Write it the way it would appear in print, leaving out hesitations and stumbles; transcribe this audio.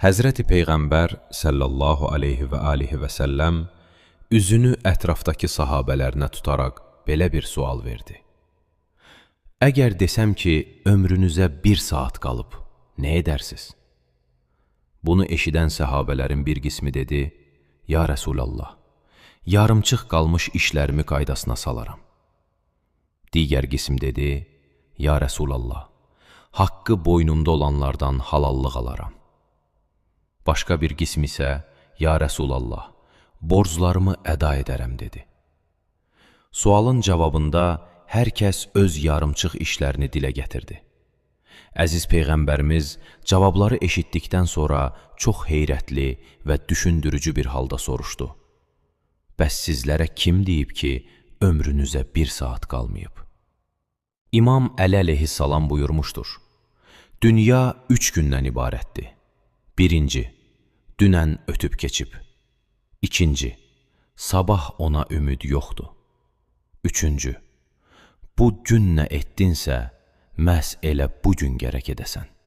Həzrəti Peyğəmbər sallallahu aleyhi və alihi və səlləm üzünü ətrafdakı sahabələrinə tutaraq belə bir sual verdi. Əgər desəm ki, ömrünüzə bir saat qalıb, nə edərsiz? Bunu eşidən səhabələrin bir qismi dedi: Ya Rəsulallah, yarımçıq qalmış işlərimi qaydasına salaram. Digər qism dedi: Ya Rəsulallah, haqqı boynumda olanlardan halallıq alaram. Başqa bir qism isə: Ya Rəsulallah, borclarımı əda edərəm dedi. Sualın cavabında hər kəs öz yarımçıq işlərini dilə gətirdi. Əziz Peyğəmbərimiz cavabları eşitdikdən sonra çox heyrətli və düşündürücü bir halda soruşdu: Bəs sizlərə kim deyib ki, ömrünüzə bir saat qalmayıb? İmam Əli əleyhissalam buyurmuşdur: Dünya 3 gündən ibarətdir. Birinci, dünən ötüb keçib. İkinci, sabah ona ümid yoxdur. Üçüncü, bu gün nə etdinsə, məhz elə bu gün gərək edəsən.